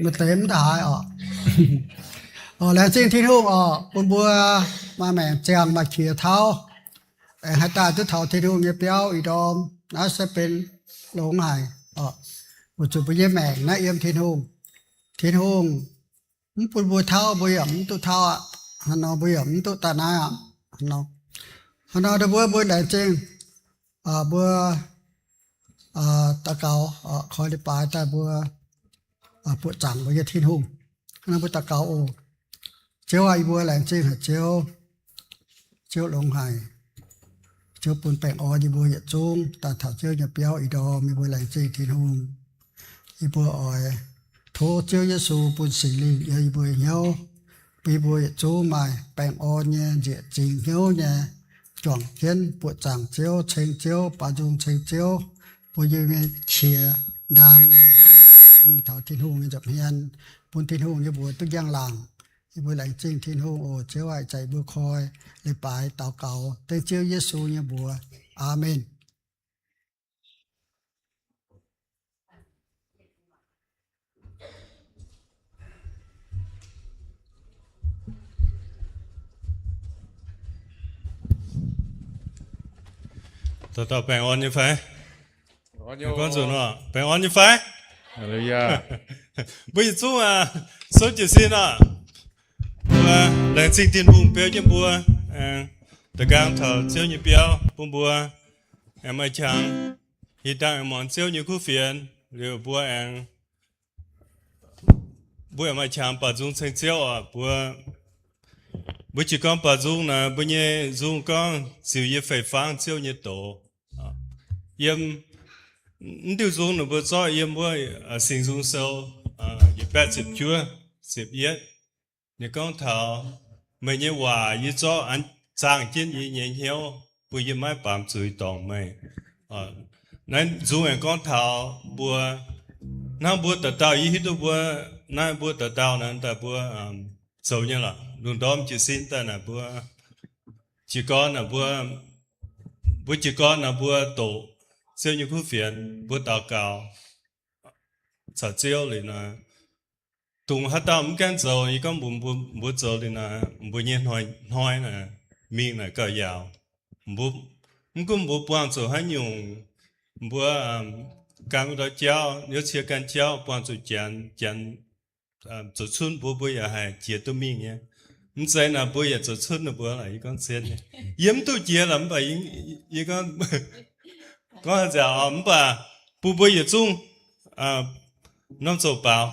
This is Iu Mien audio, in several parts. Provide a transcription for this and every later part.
Maaih deix mv daaih haaix oc. Laengz zingh Tin-Hungh oc, bun mbuo maaih maengc ziangh maaih qiex tauv, aengx haih daaih duqv taux Tin-Hungh nyei biauv ih ndorm. Naaiv se benx longx haic oc. Weic zuqc mbuo nyei maengc naaiv yiem Tin-Hungh. Tin-Hungh mv bun mbuo tauv, mbuo yaac mv duqv tauv aqv. Hnangv nor mbuo yaac mv duqv daaih naaiv aqv. Hnangv nor, hnangv nor mbuo, mbuo laengz zingh, mbuo daux gaux, koi leiz-baaix daaih mbuo buoqc zaangc mbuo nyei Tin-Hungh. Hnangv nor mbuo daux gaux oc. Ziouv aah, yie mbuo laengz zingh haic Ziouv. Ziouv longx haic. Ziouv bun baengh orn yie mbuo yietc zungv daaih taux Ziouv nyei biauv ih ndorm. Yie mbuo laengz zingh Tin-Hungh. Yie mbuo oix tov Ziouv Yesu bun Singx Lingh yiem yie mbuo hnyouv, bun yie mbuo yietc zungv maaih baengh orn nyei nzieqc zingx hnyouv nyei juangc jienv buoqc zaangc Ziouv, ceng Ziouv, baaux nzung ceng Ziouv, bun yie mbuo nyei qiex ndaang nyei mingh taux Tin-Hungh nyei nza'hmien, bun Tin-Hungh nyei mbuox duqv njang-laangc. Yie mbuo laengz zingh Tin-Hungh oc. Ziouv aah, ih zanc yie mbuo koi leiz-baaix daux gaux dengv Ziouv Yesu nyei mbuox. Aamen. Dauh dauh baengh orn nyei fai? Gorngv nzunc oc, baengh orn nyei fai? Mbuo yietc zungv souv jiez sin oc. Mbuo laengz zingh Tin-Hungh beu jienv mbuo da'nqaang taux Ziouv nyei biauv bun mbuo aengx maaih qangx hieh dangh aengx muangx Ziouv nyei kuv fienx liuz mbuo aengx, mbuo aengx maaih qangx baaux nzung ceng Ziouv oc. Mbuo, mbuo jiez gorn baaux nzung naaic, mbuo nyei nzung gorngv ziux yie fei fangv Ziouv nyei doz. Yiem mv diuh nzung naaic mbuo zorqv yiem wuov Singx Nzung Sou yietc baeqv ziepc juov ziepc yietv. Ninh gorngv taux, meih nyei waac yie zorqv zaangh jienv yie nyei hnyouv, bun yie maiv baamz zuiz dorngc meih. Naaiv nzung aengx gorngv taux mbuo, hnangv mbuo dauh dauh, yie hiuv duqv mbuo, naaiv mbuo dauh dauh naaic daaih mbuo zoux nyei lorqc. Lungh ndorm jiez sin daaih naaic mbuo jiez gorn naaic mbuo, mbuo jiez gorn naaic mbuo doqc Ziouv nyei kuv fienx, mbuo daux gaux caux Ziouv liuz nor, dongh haaix dauh mv gaengh zoux, yie gorngv mbuox mbuo, mbuo zoux liuz nor, mbuo nyei hnoi, hnoi naaic mingh naaic gauh yaauc. Mbuo, mv gunv mbuo buangh zuqc haaix nyungc, mbuo gan wuov dauh jauv, yiem cie gan jauv buangh zuqc janx, janx zoux cunv mbuo, mbuo yaac haih jiex duqv mingh nyei. Mv zeiz naaic mbuo yaac zoux cunv ninh mbuo lorqc. Yie gorngv zien, yie mv duqv jiex lorqc, mv baac yie gorngv, gorngv haaix nziaauc mv baac bun mbuo yietc zungv norm zoux baaux.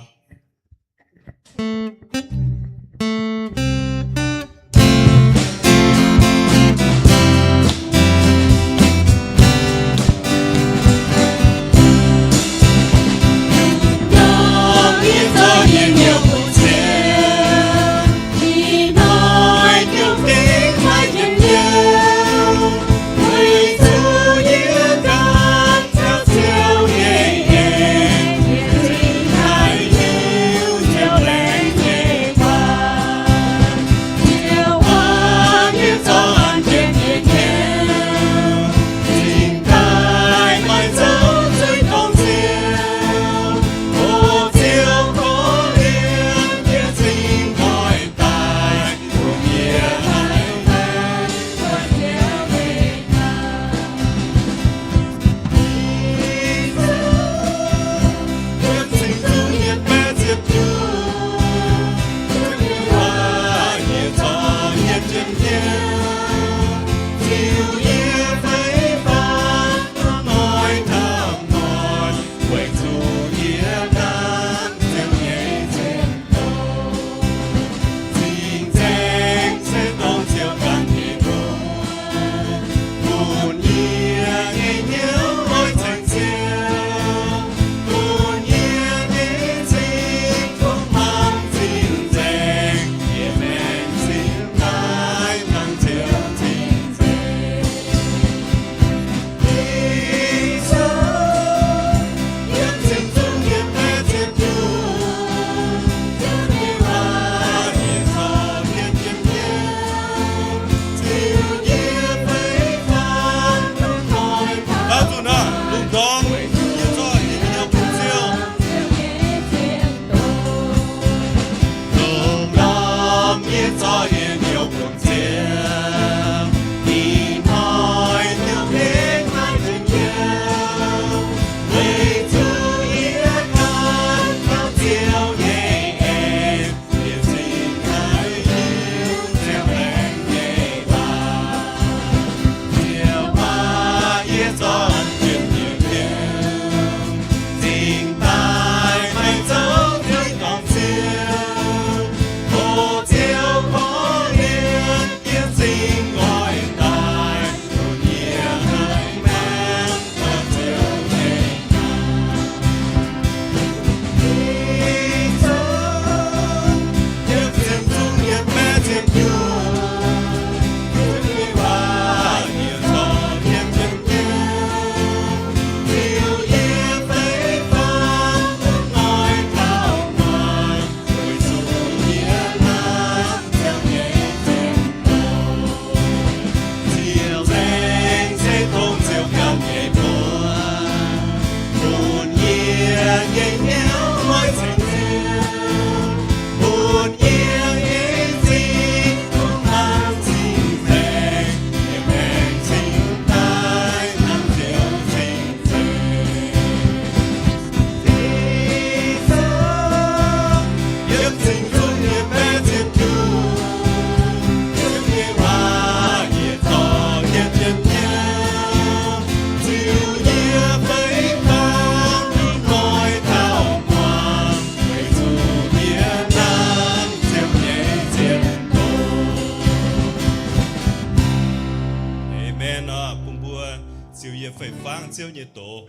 Ziouv nyei doz.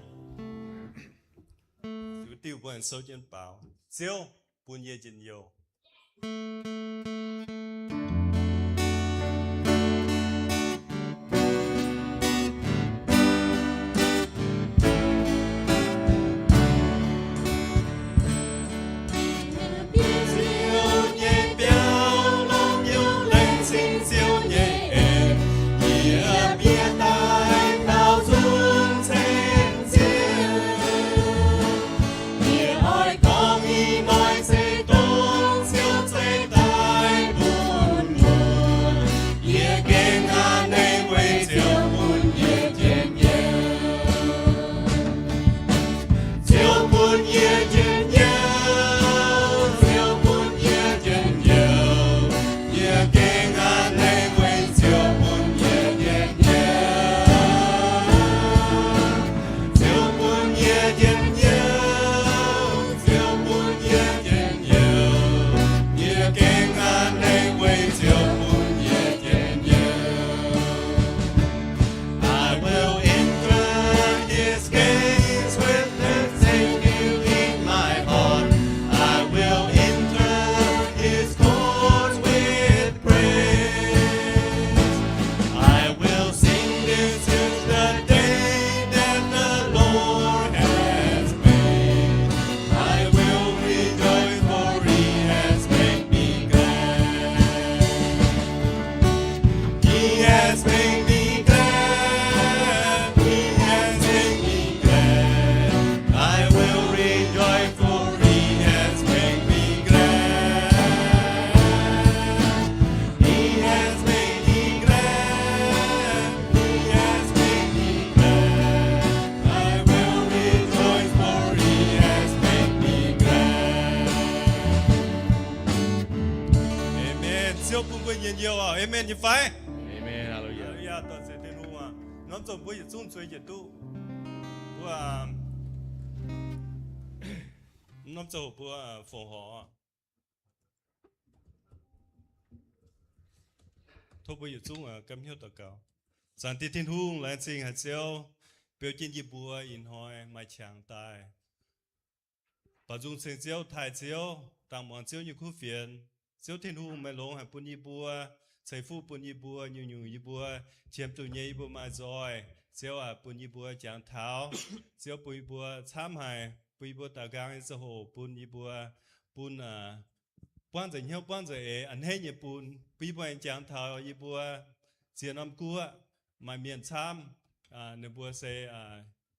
Diuh mbuo aengx souv jienv baaux. Ziouv bun yie njien-youh. Ziouv nyei biauv longc youh laengz zingh Ziouv nyei en, yie miev daaih dauh zungv ceng Ziouv. Yie oix gorngv ih hnoi zeiv dongh Ziouv ceix daaih bun yie. Yie gengh a'hneiv weic Ziouv bun yie njien-youh. Ziouv bun yie njien-youh, Ziouv bun yie njien-youh. Yie gengh a'hneiv weic Ziouv bun yie njien-youh. Ziouv bun yie njien-youh, Ziouv bun yie njien-youh. Yie gengh a'hneiv weic Ziouv bun yie njien-youh. I will enter his gates with thanksgiving in my heart. I will enter his courts with praise. I will sing, this is the day that the Lord has made. I will rejoice, for he has made me glad. He has made me glad. He has made me glad. I will rejoice, for he has made me glad. He has made me glad. He has made me glad. I will rejoice, for he has made me glad. Amen. Ziouv bun mbuo njien-youh oc. Amen nyei fai? Amen. Hallelujah. Hallelujah. Dorh nzengc Tin-Hungh oc. Norm zoux mbuo yietc zungv zueiz yietc duqv. Mbuo, norm zoux mbuo fongc horc. Tov mbuo yietc zungv gapv hnyouv daux gaux. Zaangc Diex Tin-Hungh, laengz zingh haic Ziouv, beu jienv yie mbuo ih hnoi maaih qangx daaih. Baaux nzung ceng Ziouv, taaih Ziouv, dangh muangx Ziouv nyei kuv fienx. Ziouv Tin-Hungh, meih longx haic bun yie mbuo, ceix fuqv bun yie mbuo, nyungc-nyungc yie mbuo qiemx zuqc nyei yie mbuo maaih nzoih. Ziouv aac, bun yie mbuo jangx taux. Ziouv bun yie mbuo camv haic, bun yie mbuo daaux nqaang nyei ziangh hoc bun yie mbuo, bun buangv nzengc hnyouv buangv nzengc eix a'hneiv nyei bun, bun yie mbuo aengx jangx taux yie mbuo ziex norm guoqv maaih mienh camv, ninh mbuo se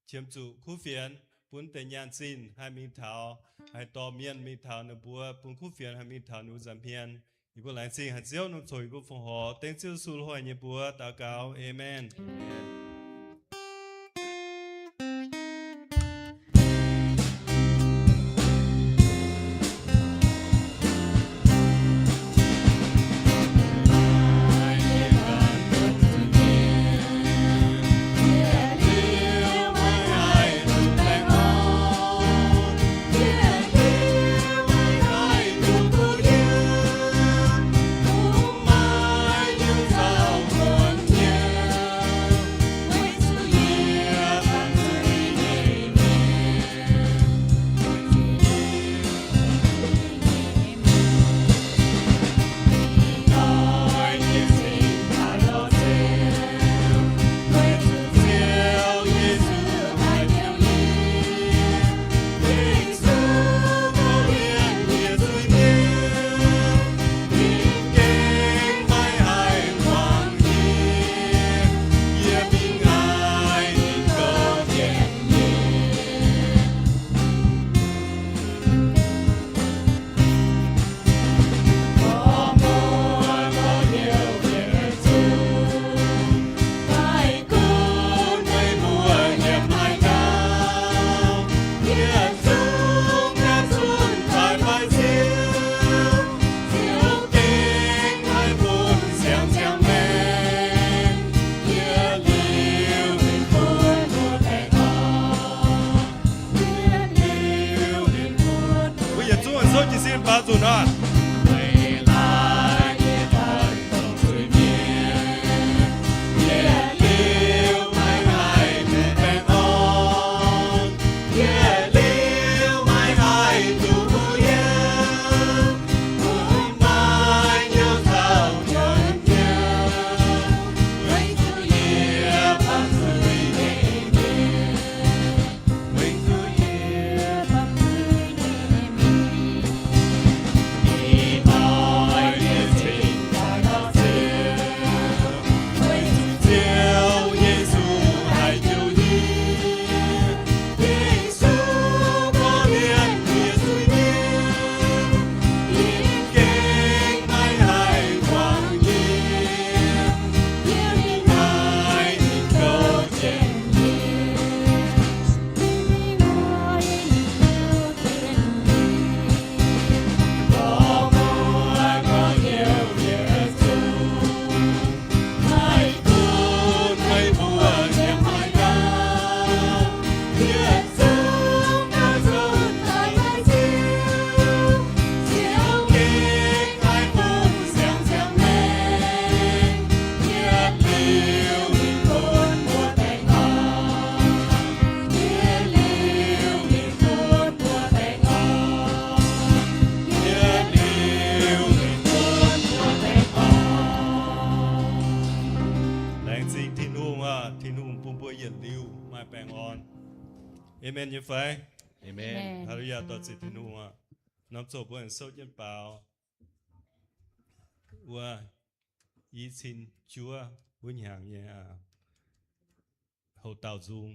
qiemx zuqc kuv fienx, bun deix nyaanh zinh haih mingh taux, haih dorh mienh mingh taux ninh mbuo, bun kuv fienx haih mingh taux ninh mbuo nza'hmien. Yie mbuo laengz zingh haic Ziouv, nongc coc yie mbuo fongc horc dengv Ziouv Yesu loz-hnoi nyei mbuox daux gaux. Amen. Mbuo yietc zungv souv jiez sin baaux nzunc oc. Amen nyei fai? Amen. Haa^lu^yaa, dorh ziec Tin-Hungh oc. Norm ziouc mbuo aengx souv jienv baaux wuov i cin juov wuov hnyangx nyei houx dauh nzung,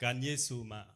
Gan Yesu Maah.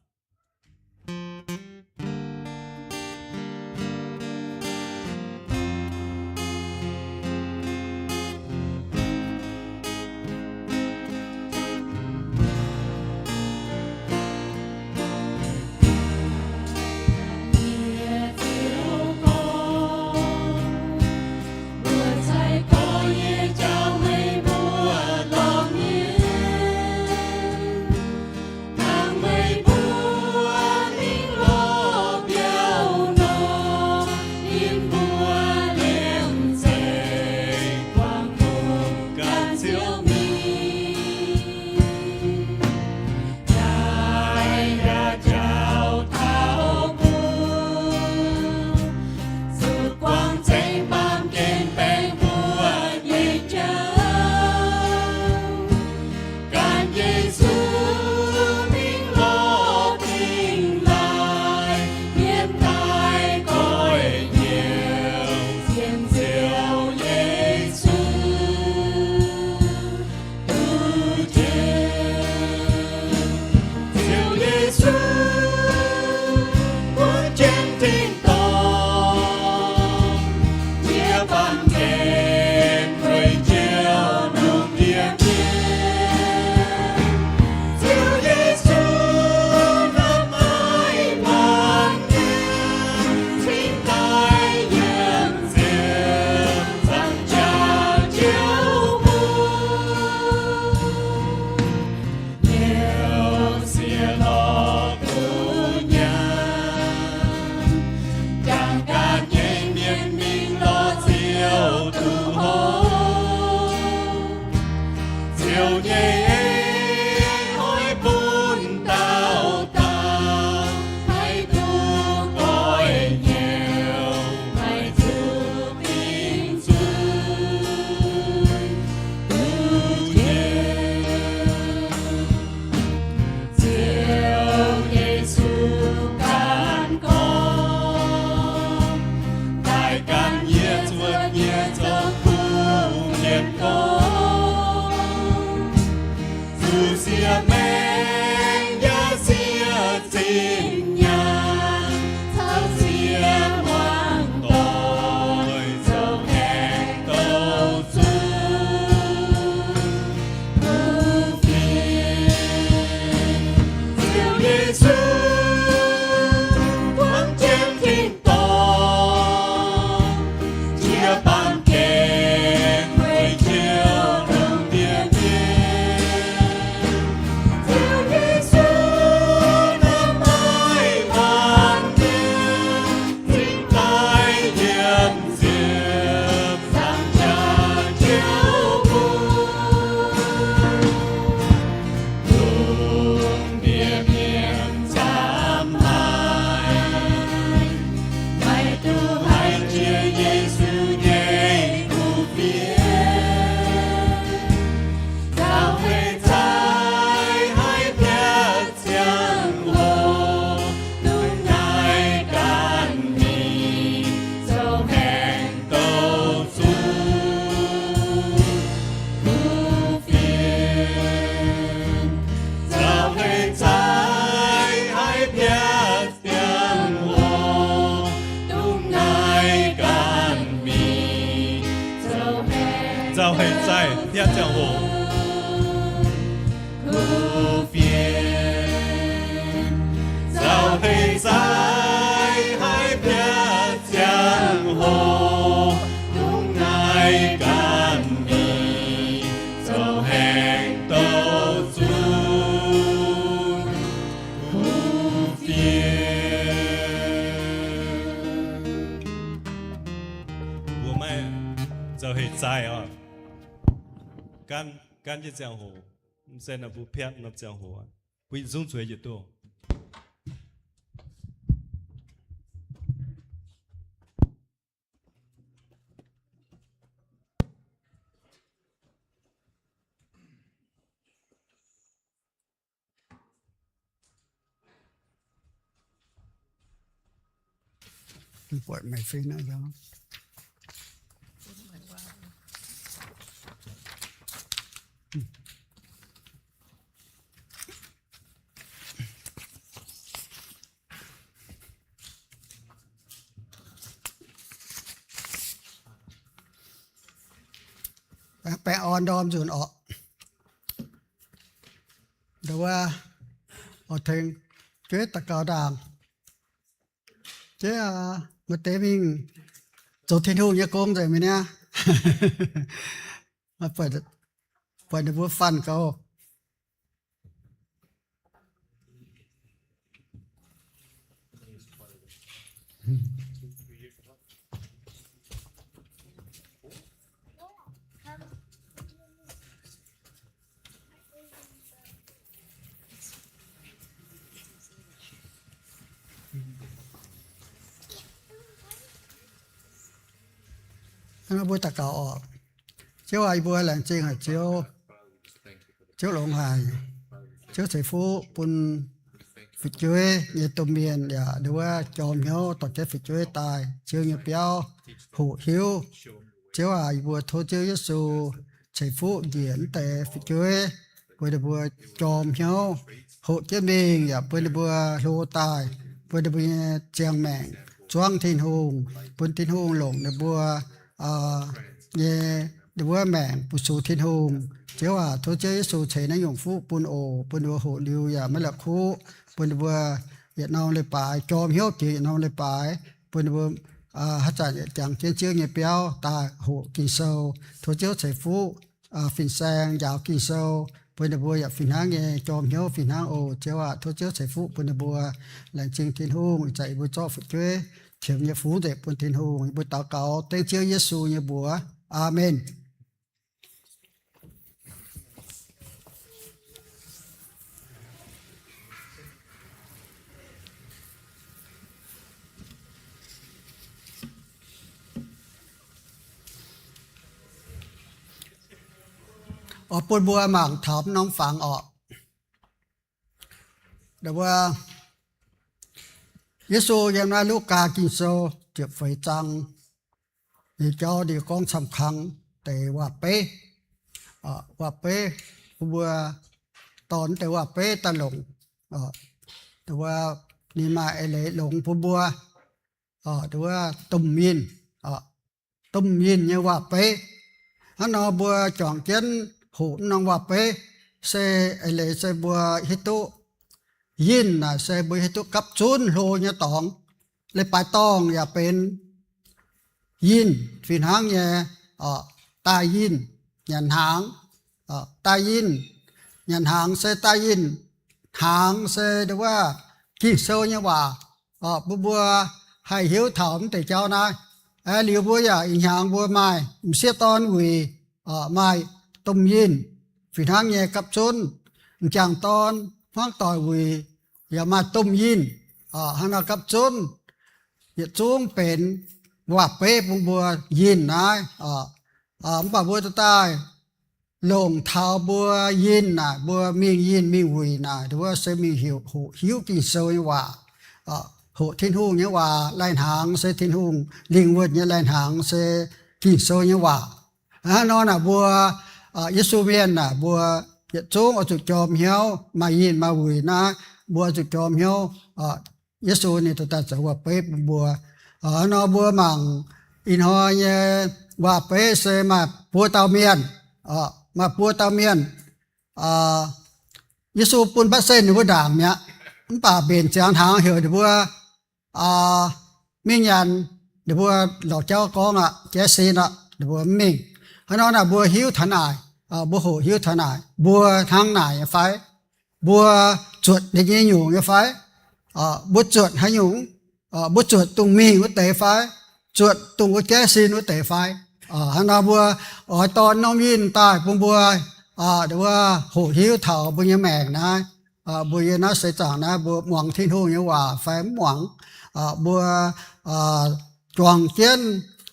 Nzauh haic zaih hietv ziangh hoc. Nzauh haic zaih haic hietv ziangh hoc, dongh naaiv ganh mingh zoux haengh douh zunv kuv fienx. Mbuo maiv nzauh haic zaih oc. Gan, gan jienv ziangh hoc, mv zeiz naaiv mbuo piatv norm ziangh hoc, mbuo yietc zungv zueiz yietc duqv. Buatc meih fingx naaiv. Baengh orn ndorm nzunc orqc. Nduov wuov, oix tengx jueiv daux gaux ndaangc. Jueiv aac, maaih deix mingh zoux Tin-Hungh nyei gong nzengc mi'aqv. Buatc ninh mbuo fanh gaux. Mbuo daux gaux oc. Ziouv aac, yie mbuo laengz zingh haic Ziouv. Ziouv longx haic. Ziouv ceix fuqv bun fu'jueiv nyei domh mienh yaac nduov wuov jorm hnyouv dorh jienv fu'jueiv daaih Ziouv nyei biauv hoqc hiuv. Ziouv aac, yie mbuo tov Ziouv Yesu ceix fuqv njiec naaiv deix fu'jueiv, bun ninh mbuo jorm hnyouv hoqc jienv mingh yaac bun ninh mbuo hlo daaih, bun ninh mbuo nyei ziangh maengc zuangv Tin-Hungh, bun Tin-Hungh longc ninh mbuo nyei, ninh mbuo maengc fu-sux Tin-Hungh. Ziouv aac, tov Ziouv Yesu ceix naaiv nyungc fuqv bun oc, bun ninh mbuo hoqc liuz yaac maiv la'kuqv, bun ninh mbuo yietc norm leiz-baaix jorm hnyouv jiex yietc norm leiz-baaix, bun ninh mbuo haaix zanc yietc jangx jienv Ziouv nyei biauv daaih hoqc Ging-Sou. Tov Ziouv ceix fuqv fin-saeng njaaux Ging-Sou, bun ninh mbuo yaac fih hnangv nyei jorm hnyouv fih hnangv oc. Ziouv aac, tov Ziouv ceix fuqv bun ninh mbuo. Laengz zingh Tin-Hungh ih zanc yie mbuo zorqv fu'jueiv qiemx nyei fuqv nzengc bun Tin-Hungh. Yie mbuo daux gaux dengv Ziouv Yesu nyei mbuox. Aamen. Oix bun mbuo mangc taux norm fangx orqc. Wuov, Yesu yiem naaiv Lugaa Ging-Sou ziepc feix zaang, ninh jauv ninh gorngv camv kang deix waac-beiv. Waac-beiv, bun mbuo dorh deix waac-beiv daaih longc. Wuov, ninh maaih eix leiz longx bun mbuo. Wuov, domh yinh, domh yinh nyei waac-beiv. Hnangv nor mbuo juangc jienv hoqc norm waac-beiv se eix leiz se mbuo hiuv duqv yinh naaic se mbuo hiuv duqv gapv zunv hlo nyei dorngx. Leiz-baaix dorngh yaac benx yinh fih hnangv nyei. Daaih yinh nyanc hnaangx, daaih yinh nyanc hnaangx se daaih yinh hnaangx se wuov Ging-Sou nyei waac, bun mbuo haih hiuv taux mv deix jauv naaiv. Liuz mbuo yaac ih hnyangx mbuo maaih m'sieqv dorn wuic, maaih domh yinh fih hnangv nyei gapv zunv. M'jangc dorn hmuangv doic wuic yaac maaih domh yinh, hnangv nor gapv zunv. Yietc zungv benx waac-beiv bun mbuo yinh naaiv. Mv baac mbuo daaih longc taux mbuo yinh naaic, mbuo mingh yinh mingh wuic naaic, wuov se mingh heuc hoqc hiuv Ging-Sou nyei waac. Hoqc Tin-Hungh nyei waac lai-hnaangx se Tin-Hungh lingh wuonh nyei lai-hnaangx se Ging-Sou nyei waac. Hnangv nor naaic mbuo Yesu mienh naaic, mbuo yietc zungv oix zuqc jorm hnyouv, maaih yinh maaih wuic naaiv, mbuo oix zuqc jorm hnyouv Yesu ninh daaih zoux waac-beiv bun mbuo. Hnangv nor mbuo mangc ih hnoi nyei waac-beiv se maaih buo dauh mienh, maaih buo dauh mienh. Yesu bun batv-setv ninh mbuo ndaangc mi'aqv, mv baac mbenc ziangx hnaangx heuc ninh mbuo mingh nyanc. Ninh mbuo lorz jauv gorngv aqv, jaiv sin aqv, ninh mbuo mv mingh. Hnangv nor naaic mbuo hiuv taux naaic, mbuo hoqc hiuv taux naaic, mbuo hnangv naaic nyei fai? Mbuo zuotc ninh nyei nyungc nyei fai? Mbuo zuotc haaix nyungc? Mbuo zuotc dongh mingh wuov deix fai? Zuotc dongh wuov jaiv sin wuov deix fai? Hnangv nor mbuo oix dorh norm yinh daaih bun mbuo wuov hoqc hiuv taux mbuo nyei maengc naaiv, mbuo yiem naaiv seix zaangc naaiv mbuo muangx Tin-Hungh nyei waac fai mv muangx, mbuo juangc jienv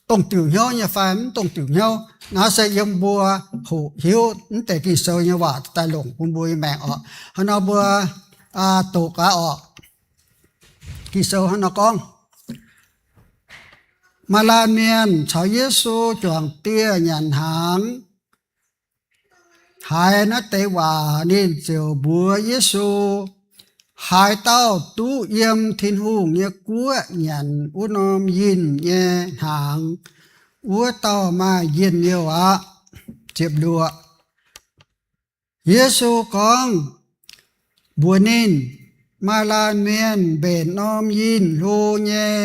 dongh diuc hnyouv nyei fai mv dongh diuc hnyouv. Naaiv se yiem mbuo hoqc hiuv mv deix Ging-Sou nyei waac daaih longc bun mbuo nyei maengc orqc. Hnangv nor mbuo doqc gaax orqc. Ging-Sou hnangv nor gorngv, Maaih laanh mienh caux Yesu juangc dieh nyanc hnaangx. Haiz naaiv deix waac ninh ziouc mbuox Yesu, Haaix dauh duqv yiem Tin-Hungh nyei guoqv nyanc wuov norm yinh nyei hnaangx, wuov dauh maaih njien-youh aqv. Ziepc luoqc. Yesu gorngv mbuox ninh, Maaih laanh mienh mbenc norm yinh hlo nyei,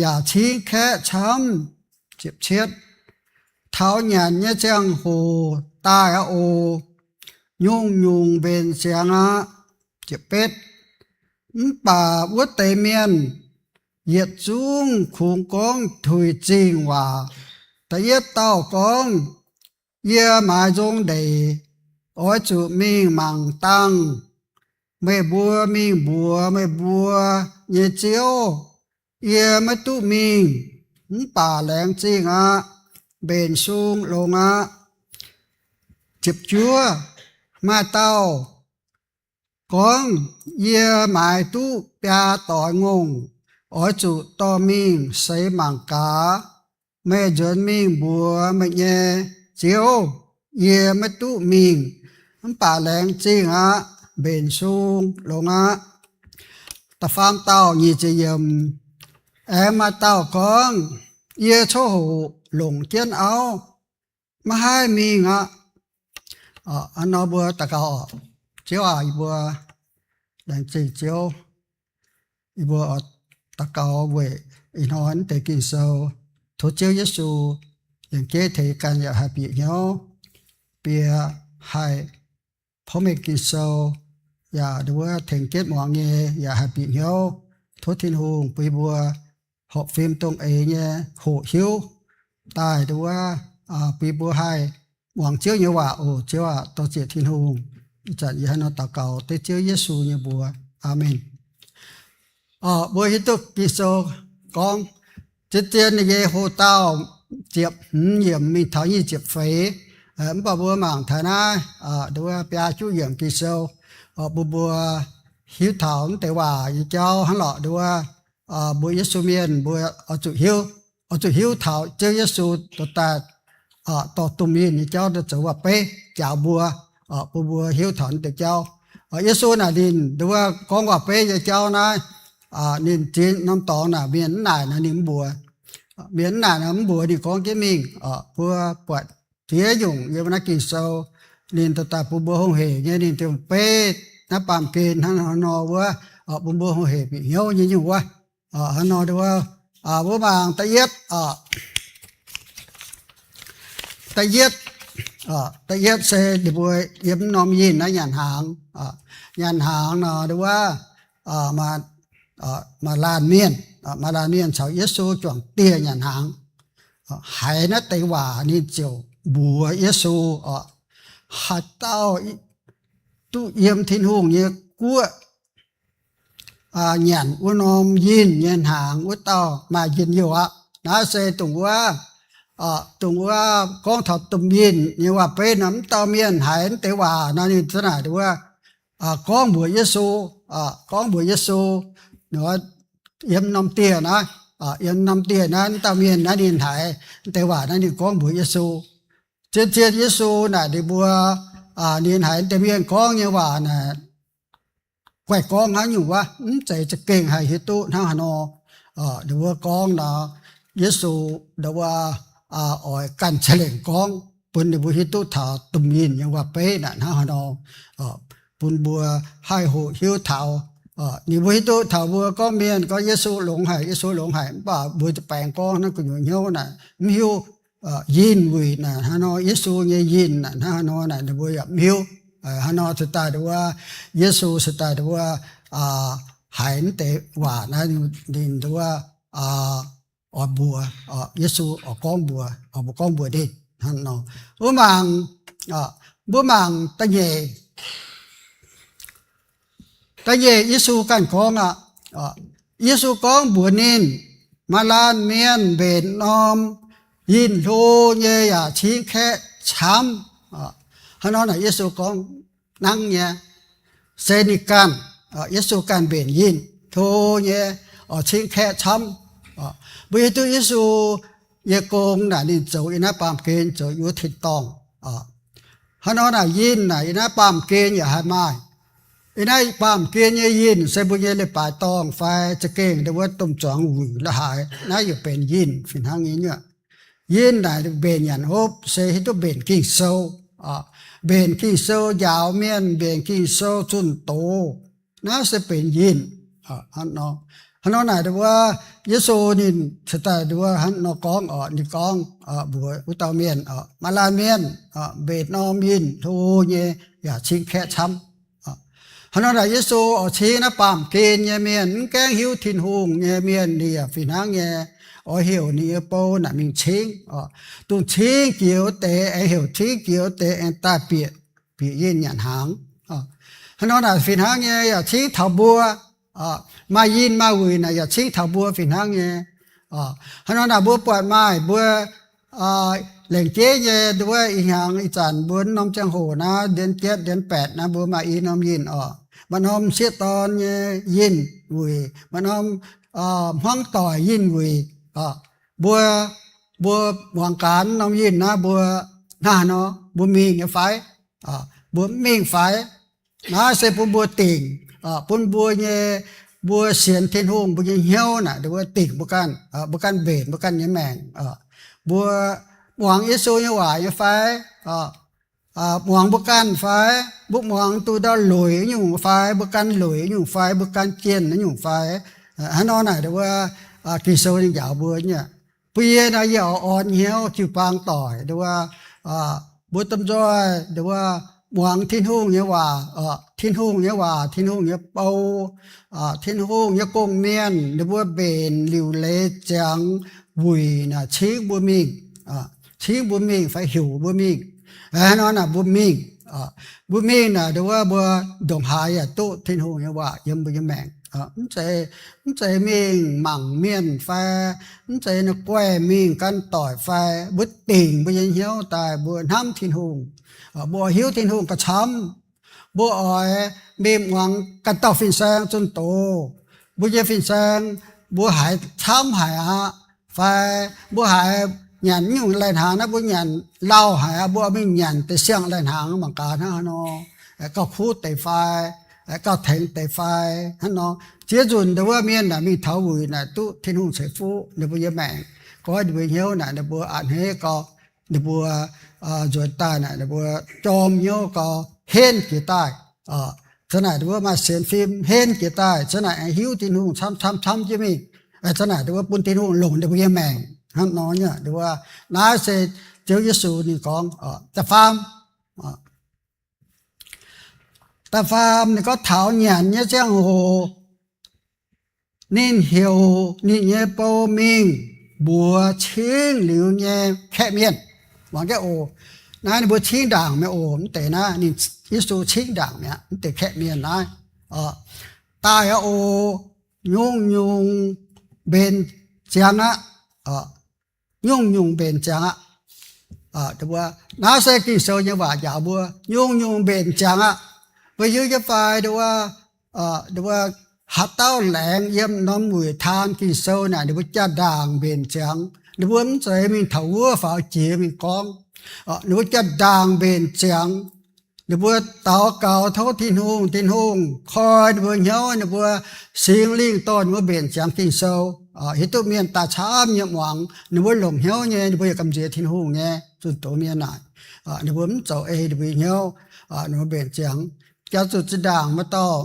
yaac cingv kaeqv camv. Taux nyanc nyei ziangh hoc daaih aqv oc. Nyungc-nyungc mbenc ziangx aqv. Mv baac wuov deix mienh yietc zungv kungx gorngv tuix zingh waac. Da'yietv dauh gorngv, Yie maaiz nzong ndeic, oix zuqc mingh mangc dangh. Meih mbuo mingh mbuox meih mbuo nyei ziouv, Yie maiv duqv mingh. Mv baac laengz zingh aqv. Mbenc sung longx aqv. Maaih dauh gorngv, Yie maaiz duqv biaa doix ngongh, oix zuqc dorh mingh seix mangc gaax. Meih nzuonx mingh mbuox meih nyei ziouv, Yie maiv duqv mingh. Mv baac laengz zingh aqv. Mbenc sung longx aqv. Da'faam dauh, nyic ziepc yiemc. Aengx maaih dauh gorngv, Yie coqv hoqc longc jienv auv, maiv haih mingh aqv. Hnangv nor mbuo daux gaux oc. Ziouv aac, yie mbuo laengz zingh Ziouv. Yie mbuo oix daux gaux weic ih hnoi naaiv deix Ging-Sou. Tov Ziouv Yesu yienc jeiv tengx ganh yaac haih bieqc hnyouv bieqc, haih porv mengh Ging-Sou, yaac nduov tengx jienv muangx nyei yaac haih bieqc hnyouv. Tov Tin-Hungh bun yie mbuo horpc fim dongh eix nyei hoqc hiuv daaih nduov bun yie mbuo haih muangx Ziouv nyei waac oc. Ziouv aac, dorh ziec Tin-Hungh. Ih zanc yie hnangv nor daux gaux dengv Ziouv Yesu nyei mbuox. Aamen. Mbuo hiuv duqv Ging-Sou gorngv, zien-zien nyei hoc dauh ziepc hmz yiemc mingh taux nyic ziepc feix. Mv baac mbuo mangc taux naaiv nduov biaa juqv yiemc Ging-Sou bun mbuo hiuv taux naaiv deix waac nyei jauv hnangv lorqc. Nduov mbuo Yesu mienh mbuo oix zuqc hiuv, oix zuqc hiuv taux Ziouv Yesu dorh daaih dorh domh yinh nyei jauv daaih zoux waac-beiv njaaux mbuo, bun mbuo hiuv taux naaiv deix jauv. Yesu naaic ninh nduov gorngv waac-beiv nyei jauv naaiv, ninh ziex norm dorngx naaic mienh mv naaic nor ninh mv mbuox. Mienh mv naaic nor mv mbuox ninh gorngv jienv mingh. Mbuo buatc ziex nyungc yiem naaiv Ging-Sou, ninh dorh daaih bun mbuo hungh heic nyei, ninh ziouc beiv naaiv baamh gen hnangv haaix nor wuov, bun mbuo hungh heic bieqc hnyouv nyei nyungc wuov. Hnangv nor nduov, mbuo mangc da'yietv, da'yietv, da'yietv se ninh mbuo yiem norm yinh naaiv nyanc hnaangx. Nyanc hnaangx nor nduov, maaih laanh mienh, maaih laanh mienh caux Yesu juangc dieh nyanc hnaangx. Haiz naaiv deix waac ninh ziouc mbuox Yesu, Haaix dauh duqv yiem Tin-Hungh nyei guoqv nyanc wuov norm yinh nyei hnaangx, wuov dauh maaih njien-youh aqv. Naaiv se dongh wuov, dongh wuov gorngv taux domh yinh nyei waac-beiv nor, mv dauh mienh haiz naaiv deix waac nor ninh za'naaic nduov gorngv mbuox Yesu, gorngv mbuox Yesu, yiem norm dieh naaiv, yiem norm dieh naaiv, mv dauh mienh naaiv ninh haiz naaiv deix waac naaiv ninh gorngv mbuox Yesu. Zien-zien Yesu naaic ninh mbuo, ninh haiz naaiv deix mienh gorngv nyei waac naaic, guaih gorngv haaix nyungc wuov, mv zeiz za'gengh haih hiuv duqv hnangv haaix nor. Ninh mbuo gorngv nor, Yesu nduov oix ganh ca'lengc gorngv bun ninh mbuo hiuv duqv taux domh yinh nyei waac-beiv naaic hnangv haaix nor, bun mbuo haih hoqc hiuv taux. Ninh mbuo hiuv duqv taux mbuo gorngv mienh gorngv Yesu longx haic, Yesu longx haic, mv baac mbuo baengx gorngv naaiv gu'nyuoz hnyouv naaic mv hiuv yinh wuic naaic hnangv haaix nor, Yesu nyei yinh naaic hnangv haaix nor naaic ninh mbuo yaac mv hiuv. Hnangv nor cingx daaih nduov, Yesu cingx daaih nduov haiz naaiv deix waac naaiv ninh nduov oix mbuox, Yesu oix gorngv mbuox, oix mbuox gorngv mbuox ninh hnangv nor. Mbuo mangc, mbuo mangc da'nyeic, da'nyeic Yesu ganh gorngv aqv. Yesu gorngv mbuox ninh, Maaih laanh mienh mbenc norm yinh hlo nyei yaac cingv kaeqv camv. Hnangv nor naaic Yesu gorngv nangv nyei, se ninh ganh, Yesu ganh mbenc yinh hlo nyei, oix cingv kaeqv camv. Mbuo hiuv duqv Yesu nyei gong naaic ninh zoux yiem naaiv baamh gen zoux yiem wuov tin-dorngh. Hnangv nor naaic yinh naaic yiem naaiv baamh gen yaac haih maaih. Yiem naaiv baamh gen nyei yinh se mbuo nyei leiz-baaix dorngh fai za'gengh ndau wuov domh zuangx wuic la'haaix naaiv yaac benx yinh fih hnangv nyei nyuoqc. Yinh naaic mbenc nyanc hopv se hiuv duqv mbenc Ging-Sou. Mbenc Ging-Sou njaaux mienh, mbenc Ging-Sou zunh doz, naaiv se benx yinh. Hnangv nor naaic ndau wuov Yesu ninh ceix daaih ndau wuov hnangv nor gorngv oc, ninh gorngv mbuox wuov dauh mienh, Maaih laanh mienh mbenc norm yinh hlo nyei yaac cingv kaeqv camv. Hnangv nor naaic Yesu oix cingv naaiv baamh gen nyei mienh, mv gaengh hiuv Tin-Hungh nyei mienh, ninh yaac fih hnangv nyei oix heuc ninh nyei bou naaic mingh cingv. Dongh cingv jiex wuov deix aengx heuc cingv jiex wuov deix aengx daaih bieqc, bieqc yinh nyanc hnaangx. Hnangv nor naaic fih hnangv nyei yaac cingv taux mbuo. Maaih yinh maaih wuic naaic yaac cingv taux mbuo fih hnangv nyei. Hnangv nor naaic mbuo buatc maaih mbuo laengz jeiv nyei ndau wuov ih hnyangx ih zanc mbuo norm ziangh hoc naaiv, ndienx jietv ndienx baetc naaiv mbuo maaih i norm yinh oc. Maaih norm sieqv dorn nyei yinh wuic, maaih norm hmuangv doic yinh wuic. Mbuo, mbuo muangx gaax norm yinh naaiv mbuo hnangv haaix nor, mbuo mingh nyei fai? Mbuo mv mingh fai? Naaiv se bun mbuo dingc, bun mbuo nyei, mbuo sienx Tin-Hungh mbuo nyei hnyouv naaic ndau wuov dingc mbuo ganh, mbuo ganh mbenc mbuo ganh nyei maengc. Mbuo muangx Yesu nyei waac nyei fai? Muangx mbuo ganh fai? Mbuo muangx duqv ndau lueic nyungc fai? Mbuo ganh lueic nyungc fai? Mbuo ganh jienh nyungc fai? Hnangv nor naaic ndau wuov Ging-Sou ninh njaaux mbuo nyei. Bun yie naaic yie oix orn hnyouv jiu-baang doic ndau wuov, mbuo domh nzoih ndau wuov muangx Tin-Hungh nyei waac, Tin-Hungh nyei waac, Tin-Hungh nyei bou, Tin-Hungh nyei gong-mienh, ninh mbuo mbenc liuc leiz ziangx wuic naaic cingv mbuo mingh, cingv mbuo mingh fai heuc mbuo mingh. Hnangv nor naaic mbuo mingh, mbuo mingh naaic ndau wuov mbuo ndongc haaix yaac duqv Tin-Hungh nyei waac yiem mbuo nyei maengc. Mv zeiz, mv zeiz mingh mangc mienh fai, mv zeiz naaiv guaih mingh gan doic fai, mbuo dingc mbuo nyei hnyouv daaih mbuo hnamv Tin-Hungh, mbuo oix hiuv Tin-Hungh gauh camv. Mbuo oix mingh muangx ganh dauh fin-saeng zunh doz. Mbuo nyei fin-saeng mbuo haiz camv haic aqv, fai mbuo haiz nyanc nyungc lai-hnaangx naaiv mbuo nyanc lauh haic aqv, mbuo oix mingh nyanc deix siang lai-hnaangx mangc gaax hnangv haaix nor, gauh kuv deix fai, gauh tengx deix fai. Hnangv nor ziex nzunc ndau wuov mienh naaic mingh taux wuic naaic duqv Tin-Hungh ceix fuqv ninh mbuo nyei maengc, goiv ninh mbuo hnyouv naaic ninh mbuo a'hneiv gau, ninh mbuo nzuonx daaih naaic ninh mbuo jorm hnyouv gau, henv jiex daaih. Zanc naaic ninh mbuo maaih sienx fim henv jiex daaih, zanc naaic aengx hiuv Tin-Hungh camv camv camv jienv mingh. Zanc naaic ninh mbuo bun Tin-Hungh longc ninh mbuo nyei maengc hnangv nor nyei. Ninh mbuo, naaiv se Ziouv Yesu ninh gorngv. Da'faam, da'faam ninh gorngv taux nyanc nyei ziangh hoc, ninh heuc ninh nyei bou mingh mbuox cingv liuz nyei kaeqv mienh. Muangx jienv oc. Naaiv ninh mbuo cingv ndaangc mi'aqv oc. Mv deix naaiv ninh, Yesu cingv ndaangc mi'aqv, mv deix kaeqv mienh naaiv. Daaih aqv oc. Nyungc-nyungc mbenc ziangx aqv. Nyungc-nyungc mbenc ziangx aqv. Naaiv se Ging-Sou nyei waac njaaux mbuo, nyungc-nyungc mbenc ziangx aqv. Mbuo hiuv jienv fai, wuov, wuov haaix dauh laengz yiem norm wuic taan Ging-Sou naaic, ninh mbuo jaa-ndaangc mbenc ziangx. Ninh mbuo mv zeiz mingh taux wuov faaux jiex mingh gorngv. Ninh mbuo jaa-ndaangc mbenc ziangx. Ninh mbuo daux gaux tov Tin-Hungh, Tin-Hungh koi ninh mbuo hnyouv, ninh mbuo Singx Lingh dorh ninh mbuo mbenc ziangx Ging-Sou. Hiuv duqv mienh daaih camv nyei muangx, ninh mbuo longc hnyouv nyei, ninh mbuo yaac gamh nziex Tin-Hungh nyei zunh doz mienh naaic. Ninh mbuo mv zoux ei ninh mbuo hnyouv, ninh mbuo mbenc ziangx. Jangx zuqc zinh ndaangc maaih dauh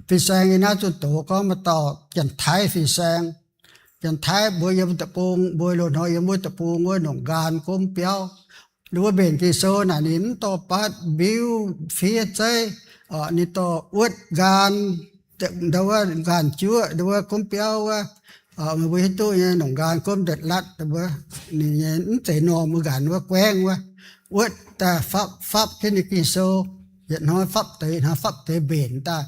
fin-saeng yiem naaiv zunh doz gorngv maaih dauh Janx-Taiv fin-saeng. Janx-Taiv mbuo yiem deic-bung, mbuo loz-hnoi yiem wuov deic-bung wuov nongc nqaan gomv biauv. Ninh mbuo mbenc Ging-Sou naaic ninh mv dorh batv mbiuv fiev zeiv. Ninh dorh wuotv nqaan, ndau wuov nqaan juoqv, ndau wuov gomv biauv wuov. Meih mbuo hiuv duqv nyei nongc nqaan gomv ndeic-latv, ninh mv zeiz normh wuov nqaan wuov guaengv wuov. Wuotv daaih fapv fapv jienv ninh Ging-Sou, yietc hnoi fapv deix, yietc hnoi fapv deix mbenc daaih.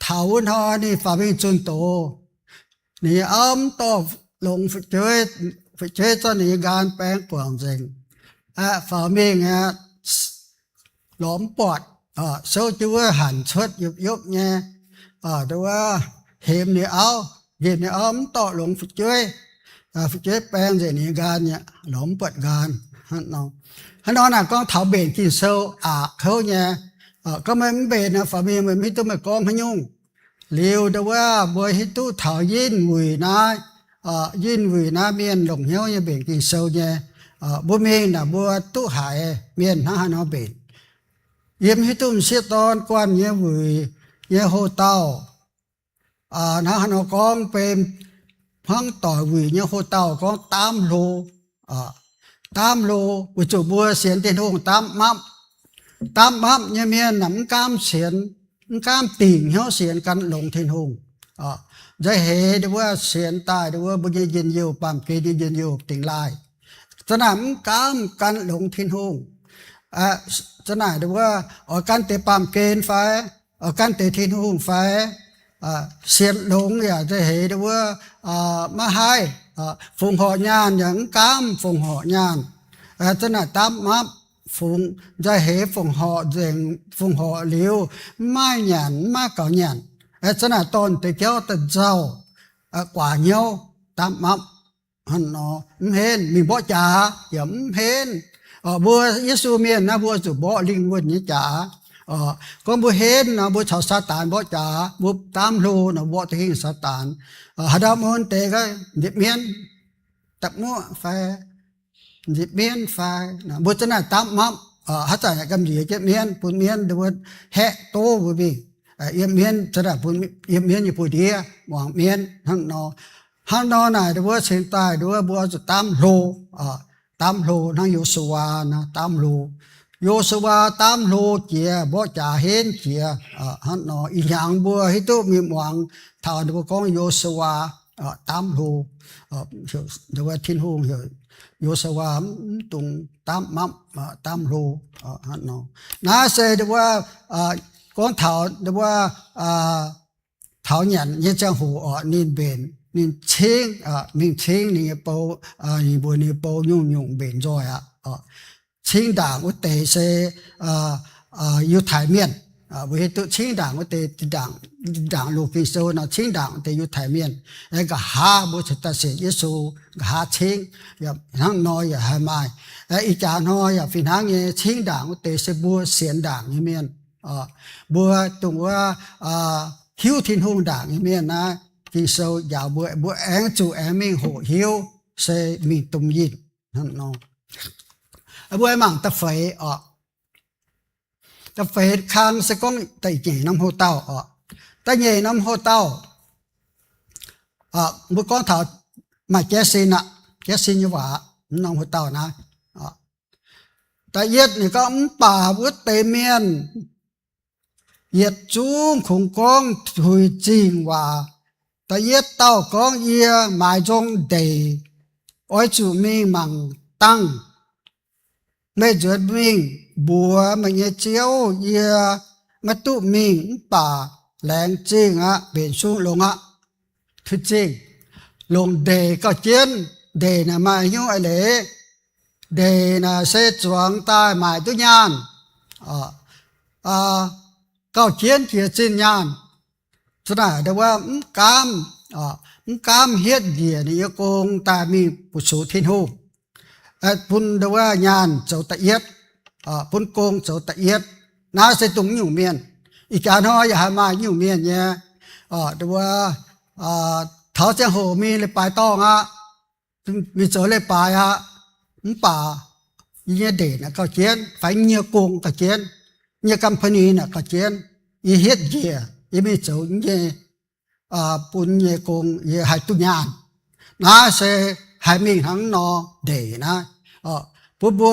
Taux wuov hnoi ninh faaux mingh zunh doz. Ninh nyei auv mv dorh longx fu'jueiv, fu'jueiv zorqv ninh nyei nqaan baeng guangc nzengc. Aeqv, faaux mingh aeqv, lorz mv buatc, souv jienv wuov hanc cuotv yopv yopv nyei, ndau wuov hemx ninh auv. nqemh ninh orv mv dorh longx fu'jueiv. Fu'jueiv baeng nzengc ninh nyei nqaam, lorz mv buatc nqaam. Hnangv nor naaic gorngv taux mbenc Ging-Sou aqc kouv nyei. Gorngv meih mv mbenc naaic, faaux mingh meih mv hiuv duqv meih gorngv haaix nyungc. Liuz ndau wuov mbuo hiuv duqv taux yinh wuic naaiv, yinh wuic naaiv mienh longc hnyouv nyei mbenc Ging-Sou nyei. Mbuo mingh naaic mbuo duqv haiz mienh hnangv haaix nor mbenc. Yie mv hiuv duqv m'sieqv dorn guanh nyei wuic nyei houx-dauh hnangv haaix nor gorngv, benx hnangv doic wuic nyei houx-dauh gorngv daamv hlo. Daamv hlo weic zuqc mbuo sienx Tin-Hungh daamv mapv. Daamv mapv nyei mienh naaic mv gaamv sienx, mv gaamv dingc hnyouv sienx gan longx Tin-Hungh. Nzauh heix ndau wuov sienx daaih ndau wuov mbuo nyei njien-youh, baamh gen nyei njien-youh dingx laaih. Za'naaic mv gaamv gan longx Tin-Hungh. Za'naaic ndau wuov oix gan deix baamh gen fai, oix gan deix Tin-Hungh fai, sienx longx yaac nzauh heix ndau wuov maiv haih. Fongc horc nyaanh yaac mv gaamv fongc horc nyaanh. Za'naaic daamv mapv, fongc, nzauh heix fongc horc nzengc, fongc horc liuz mv maaih nyanc, mv maaih gaux nyanc. Za'naaic dorh deix jauv daaih nzauh, guaax hnyouv, daamv mapv. Hnangv nor mv henv, mingh mborqv jaax yaac mv henv. Mbuo Yesu mienh naaiv mbuo zuqc mborqv lingh wuonh nyei jaax. Gorngv mbuo henv nor mbuo caux Saadaan mborqv jaax, mbuo daamv hlo nor mborqv duqv hingh Saadaan. Haaix dauh mun deix nzipc mienv, da'muoqv fai, nzipc mienv fai, mbuo za'naaic daamv mapv. Haaix zanc yaac gamh nziex jienv mienv, bun mienv ndau wuov haeqv doz mbuo mingh. Yiem mienv, za'naaic bun yiem mienv nyei buoz-ndiev muangx mienv hnangv nor. Hnangv nor naaic ndau wuov cingx daaih ndau wuov mbuo oix zuqc daamv hlo, daamv hlo hnangv Yo^su^waa naaic daamv hlo. Yo^su^waa daamv hlo jiex, mborqv jaax henv jiex. Hnangv nor ih hnyangx mbuo hiuv duqv mingh muangx taux ndau wuov gorngv Yo^su^waa daamv hlo. Ndau wuov Tin-Hungh heuc Yo^su^waa mv dungx daamv mapv, daamv hlo. Hnangv nor naaiv se ndau wuov gorngv taux ndau wuov taux nyanc nyei ziangh hoc oc, ninh mbenc, ninh cingv, mingh cingv ninh nyei bou, ninh mbuox ninh nyei bou nyungc nyungc mbenc nzoih aqv. Cingv ndaangc wuov deix se Yiutai Mienh. Mbuo hiuv duqv cingv ndaangc wuov deix, ndaangc, ndaangc loz Ging-Sou nor cingv ndaangc wuov deix Yiutai Mienh. Nqa'haav mbuo cingx daaih sienx Yesu, nqa'haav cingv, hnangv nor yaac haih maaih. Ih jaax hnoi yaac fih hnangv nyei, cingv ndaangc wuov deix se mbuo sienx ndaangc nyei mienh. Mbuo dongh wuov hiuv Tin-Hungh ndaangc nyei mienh naaiv, Ging-Sou njaaux mbuo, mbuo aengx zuqc aengx mingh hoqc hiuv se mingh domh yinh hnangv nor. Mbuo mangc da'feix oc. Da'feix kang se gorngv da'nyeic norm houx-dauh oc. Da'nyeic norm houx-dauh, mbuo gorngv taux maaih jaiv sin aqv, jaiv sin nyei waac, mv norm houx-dauh naaiv. Da'yietv ninh gorngv, mv baac wuov deix mienh yietc zungv kungx gorngv tuix zingh waac. Da'yietv dauh gorngv, yie maaiz nzong ndeic, oix zuqc mingh mangc dangh. Meih nzuonx mingh mbuox meih nyei ziouv, yie maiv duqv mingh, mv baac laengz zingh aqv, mbenc sung longx aqv. Tuix zingh, longc ndeic gauh jienv. Ndeic naaic maaih hnyouv eix leiz. Ndeic naaic se zuangx daaih maaic duqv nyaanh. Gauh jienv jiex zinh nyaanh. Za'naaic ndau wuov mv gaamv, mv gaamv hietv njiec ninh nyei gong daaih mingh fu-sux Tin-Hungh, bun ndau wuov nyaanh zoux da'yietv, bun gong zoux da'yietv. Naaiv se dongh nyungc mienh. Ih jaax hnoi yaac haih maaih nyungc mienh nyei. Ndau wuov taux ziangh hoc mingh leiz-baaix dorngh aqv, mingh zoux leiz-baaix aqv, mv baac yie nyei ndeic naaic gauh jienv, fai yie nyei gong gauh jienv, yie nyei company naaic gauh jienv, yie hietv njiec, yie mingh zoux nyei, bun nyei gong, yie haih duqv nyaanh. Naaiv se haih mingh hnangv nor ndeic naaiv. Bun mbuo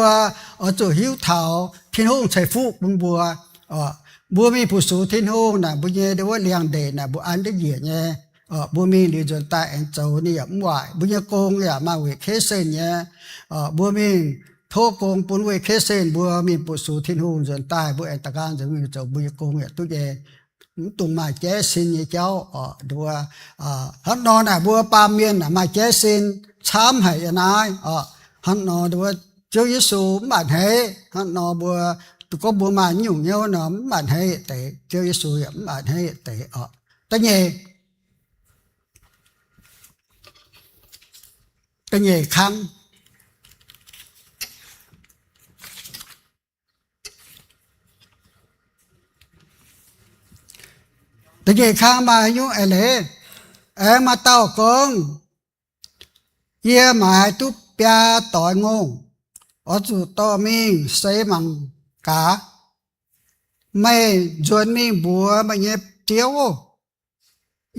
oix zuqc hiuv taux Tin-Hungh ceix fuqv bun mbuo. Mbuo mingh fu-sux Tin-Hungh naaic, mbuo nyei ndau wuov liangx-ndeic naaic mbuo an duqv njiec nyei. Mbuo mingh liuz nzuonx daaih aengx zoux ninh yaac mv waaic. Mbuo nyei gong yaac maaih weic keiv-sen nyei. Mbuo mingh tov gong bun weic keiv-sen, mbuo mingh fu-sux Tin-Hungh nzuonx daaih mbuo aengx da'nqaang nzuonx mingh zoux mbuo nyei gong yaac duqv nyei. Mv dungx maaih jaiv sin nyei jauv oc. Ndau wuov hnangv nor naaic mbuo baamh mienh naaic maaih jaiv sin camv haic yiem naaiv oc. Hnangv nor ndau wuov Ziouv Yesu mv baac hneiv. Hnangv nor mbuo duqv gorngv mbuo maaih nyungc hnyouv nor mv baac hneiv yietc deix, Ziouv Yesu yaac mv baac hneiv yietc deix oc. Da'nyeic, da'nyeic kang. Da'nyeic kang maaih nyungc eix leiz. Aengx maaih dauh gorngv, Yie maaiz duqv biaa doix ngongh. Oix zuqc dorh mingh seix mangc gaax. Meih nzuonx mingh mbuox meih nyei ziouv,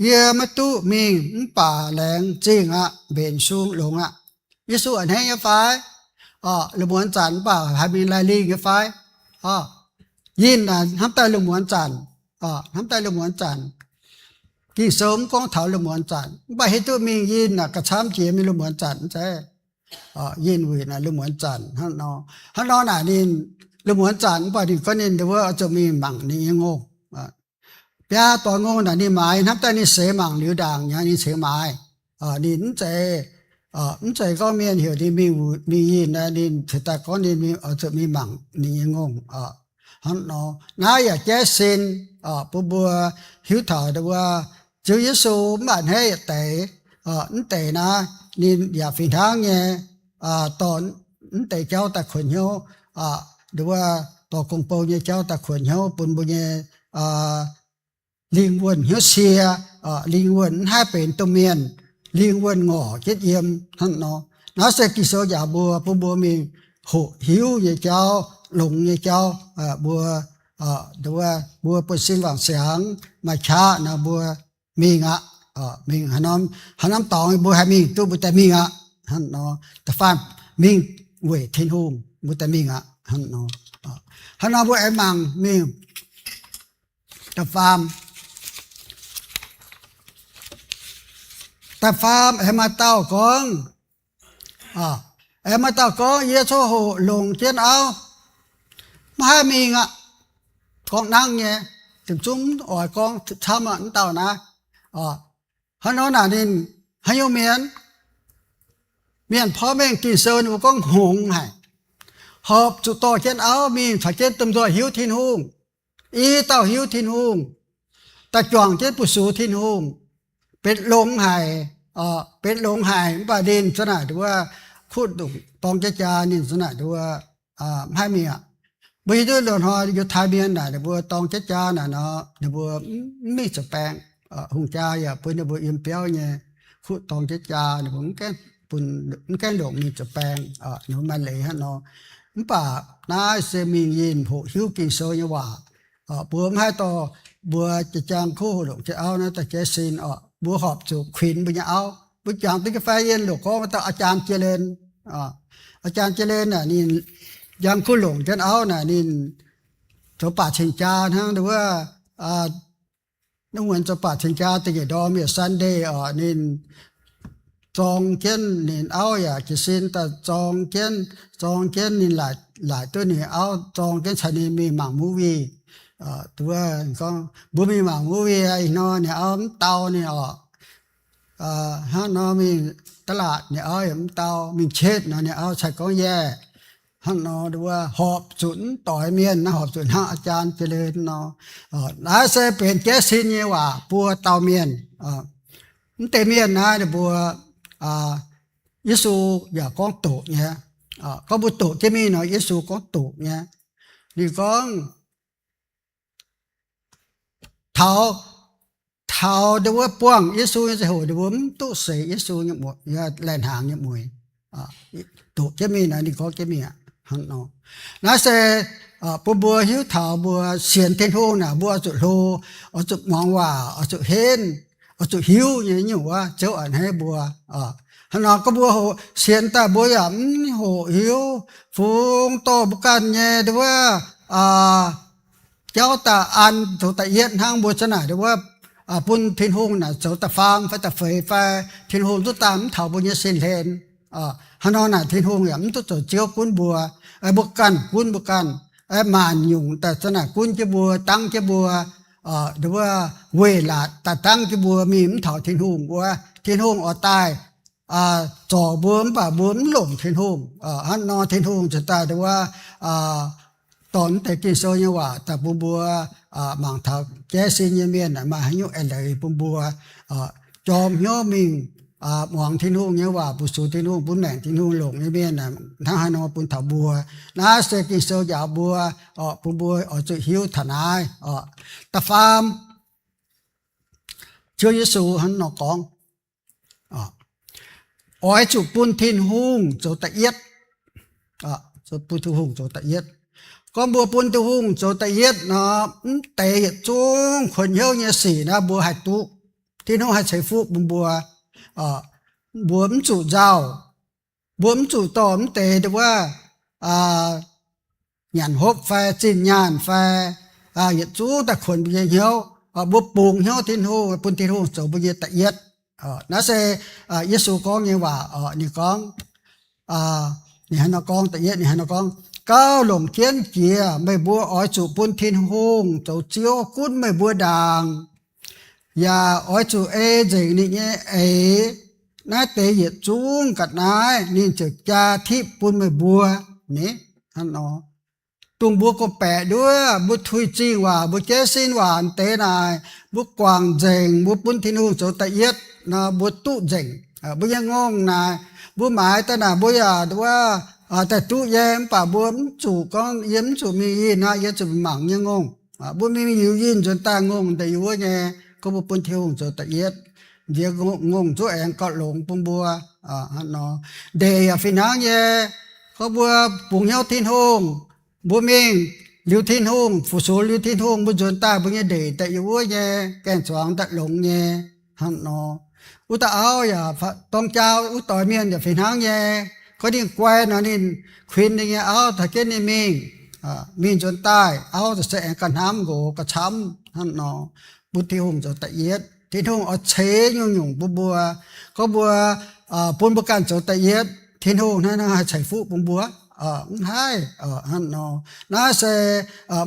Yie maiv duqv mingh mv baac laengz zingh aqv, mbenc sung longx aqv. Yesu a'hneiv nyei fai? Lungh muonz zanc mv baac haih mingh laih lingh nyei fai? Yinh hnamv daaih lungh muonz zanc, hnamv daaih lungh muonz zanc. Ging-Sou mv gorngv taux lungh muonz zanc, mv baac hiuv duqv mingh yinh naaic gauh camv jiex mingh lungh muonz zanc zeiz. Yinh wuic naaic lungh muonz zanc hnangv nor. Hnangv nor naaic ninh lungh muonz zanc mv baac ninh gorngv ninh wuov oix zuqc mingh mangc ninh nyei ngongh. Biaa doix ngongh naaic ninh maaiz hnamv daaih ninh seix mangc liuz ndaangc nyei ninh cingx maaiz. Ninh mv zeiz, mv zeiz gorngv mienh heuc ninh mingh, mingh yinh, ninh ceix daaih gorngv ninh oix zuqc mingh mangc ninh nyei ngongh. Hnangv nor naaiv yaac jaiv sin bun mbuo hiuv taux wuov Ziouv Yesu mv baac a'hneiv yietc deix. Mv deix naaiv ninh yaac fih hnangv nyei dorh mv deix jauv daaih kuonx hnyouv, wuov dorh gong-bou nyei jauv daaih kuonx hnyouv bun mbuo nyei lingh wuonh hnyouv sie, lingh wuonh mv haih benx domh mienh, lingh wuonh ngorc jienv yiem hnangv nor. Naaiv se Ging-Sou njaaux mbuo, bun mbuo mingh hoqc hiuv nyei jauv, longx nyei jauv. Mbuo, mbuo buonv-sin wangc siangx maaih qaqv nor mbuo mingh aqv. Mingh haaix norm dorngx mbuo haih mingh duqv mbuo daaih mingh aqv. Hnangv nor, da'faam mingh weic Tin-Hungh mbuo daaih mingh aqv. Hnangv nor, hnangv nor mbuo aengx mangc mingh da'faam. Da'faam aengx maaih dauh gorngv, aengx maaih dauh gorngv, Yie coqv hoqc longc jienv auv, maiv haih mingh aqv. Gorngv nangv nyei, ziepc zungv mv oix gorngv camv aqv, mv dauh naaiv. Hnangv nor naaic ninh haaix nyungc mienh? Mienh porv mengh Ging-Sou ninh mbuo gorngv hngongx haic, horpc zuqc dorh jienv auv mingh caux jienv domh nzoih hiuv Tin-Hungh, i dauh hiuv Tin-Hungh, daaih juangc jienv bu sux Tin-Hungh, benx longx haic, benx longx haic. Mv baac ninh za'naaic nduov kuv ndongc dorng jaav jaa ninh za'naaic nduov mv haih mingh aqv. Mbuo hiuv duqv loz-hnoi Yiutai Mienh naaic ninh mbuo dorng jaav jaa naaic nor ninh mbuo mv mingh zoux baeng. Hungh jaa yaac bun ninh mbuo yiem biauv nyei kuv dorng jaav jaa ninh mbuo mv gaengh longc mingh zoux baeng. Ninh mbuo maaih leiz hnangv nor. Mv baac naaiv se mingh yinh hoqc hiuv Ging-Sou nyei waac. Mbuo mv haih dorh mbuo jaa-jang kuv hoqc longc jienv auv naaiv daaih jaiv sin oc. Mbuo horpc zuqc kuinx mbuo nyei auv. Mbuo jangx duqv jienv fai yienh loc gorngv wuov dauh อาจารย์เจริญ. อาจารย์เจริญ naaic ninh njang kuv longc jienv auv naaic ninh zoux baac cing-jaa hnangv nduov wuov, wuov zoux baac cing-jaa da'nyeic ndorm yietc Sunday oc ninh zorng jienv ninh auv yaac jiez sin daaih zorng jienv, zorng jienv ninh laaic duqv ninh auv zorng jienv caux ninh mingh mangc movie. Wuov gorngv mbuo mingh mangc movie ih hnoi ninh auv mv dau ninh oc. Hnangv nor mingh ตลาด ninh auv yaac mv dau, mingh qetv nor ninh auv cai gorngv yaac hnangv nor nduov horpc zuqc mv doix mienh naaiv, horpc zuqc hnangv อาจารย์เจริญ nor. Naaiv se benx jaiv sin nyei waac buo dauh mienh. Mv deix mienh naaiv ninh mbuo, Yesu yaac gorngv doqc nyei. Gorngv mbuo doqc jienv mingh nor Yesu gorngv doqc nyei. Ninh gorngv taux, taux ndau wuov buangh Yesu nyei ziangh hoc ninh mbuo mv duqv seix Yesu nyei, laih hnaangx nyei mueiz. Doqc jienv mingh naaiv ninh gorngv jienv mingh aqv. Hnangv nor, naaiv se bun mbuo hiuv taux mbuo sienx Tin-Hungh naaic mbuo oix zuqc hlo, oix zuqc muangx waac, oix zuqc henv, oix zuqc hiuv nyei nyungc wuov Ziouv a'hneiv mbuo. Hnangv nor gorngv mbuo sienx daaih mbuo yaac mv hoqc hiuv fungx dorh mbuo ganh nyei ndau wuov jauv daaih an zoux da'yietv hnangv mbuo za'naaic ndau wuov bun Tin-Hungh naaic zoux da'faam fai da'feix fai Tin-Hungh duqv daaih mv taux mbuo nyei sin-hlen. Hnangv nor naaic Tin-Hungh yaac mv duqv zoux Ziouv gunv mbuo. Mbuo ganh gunv mbuo ganh, maanc nyungc daaih za'naaic gunv jienv mbuo, dangv jienv mbuo, ndau wuov weih laatc daaih dangv jienv mbuo mingh mv taux Tin-Hungh wuov. Tin-Hungh oix daaih zorc mbuo mv baac mbuo mv longc Tin-Hungh. Hnangv nor Tin-Hungh ziouc daaih ndau wuov dorh mv deix Ging-Sou nyei waac daaih bun mbuo mangc taux jaiv sin nyei mienh maaih haaix nyungc eix leiz bun mbuo jorm hnyouv mingh muangx Tin-Hungh nyei waac, fu-sux Tin-Hungh, bun maengc Tin-Hungh longc nyei mienh hnangv haaix nor bun taux mbuo. Naaiv se Ging-Sou njaaux mbuo, bun mbuo oix zuqc hiuv taux naaiv oc. Da'faam, Ziouv Yesu hnangv nor gorngv, oix zuqc bun Tin-Hungh zoux da'yietv. Bun Tin-Hungh zoux da'yietv. Gorngv mbuo bun Tin-Hungh zoux da'yietv nor, mv deix yietc zungv kuonx hnyouv nyei sic naaiv mbuo haih duqv. Tin-Hungh haih ceix fuqv bun mbuo. Mbuo mv zuqc nzauh. Mbuo mv zuqc dorh mv deix wuov nyanc hopv fai zinh nyaanh fai yietc zungv daaih kuonx mbuo nyei hnyouv. Mbuo bungx hnyouv Tin-Hungh, bun Tin-Hungh zoux mbuo nyei da'yietv. Naaiv se Yesu gorngv nyei waac. Ninh gorngv, ninh hnangv nor gorngv, da'yietv ninh hnangv nor gorngv, Gauh longc jienv jiex meih mbuo oix zuqc bun Tin-Hungh zoux Ziouv gunv meih mbuo ndaangc, yaac oix zuqc ei nzengc ninh nyei eix. Naaiv deix yietc zungv ga'naaiv ninh ziouc jaa tipv bun meih mbuo. Ni, hnangv nor, dongh mbuo gorngv-baeqc nduov, mbuo tuix zingh waac, mbuo jiez sin waac deix naaic, mbuo guangc nzengc, mbuo bun Tin-Hungh zoux da'yietv nor, mbuo duqv nzengc. Mbuo nyei ngongh naaic, mbuo maaiz daaih naaic mbuo yaac wuov daaih duqv nyei, mv baac mbuo mv zuqc gorngv yie mv zuqc mingh yinh aqv, yie zuqc mingh mangc nyei ngongh. Mbuo mingh yiu yinh nzuonx daaih ngongh deix wuov nyei, gorngv mbuo bun Tin-Hungh zoux da'yietv, nziex ngongh zuqv aengx gauh longx bun mbuo. Hnangv nor, ndeic yaac fih hnangv nyei. Gorngv mbuo bungx hnyouv Tin-Hungh, mbuo mingh liuz Tin-Hungh, fu-sux liuz Tin-Hungh, mbuo nzuonx daaih mbuo nyei ndeic daaih yiem wuov nyei, gaengh zuangx daaih longx nyei. Hnangv nor, wuov dauh auv yaac dorng jaa, wuov doix mienh yaac fih hnangv nyei. Gorngv ninh guai nor, ninh kuinx ninh nyei auv taux jienv ninh mingh. Mingh nzuonx daaih auv se aengx ga'hnamv nqox ga'camv. Hnangv nor, bun Tin-Hungh zoux da'yietv. Tin-Hungh oix ceix nyungc-nyungc bun mbuo. Gorngv mbuo bun mbuo ganh zoux da'yietv, Tin-Hungh hnangv naaiv haih ceix fuqv bun mbuo? Mv haih. Hnangv nor, naaiv se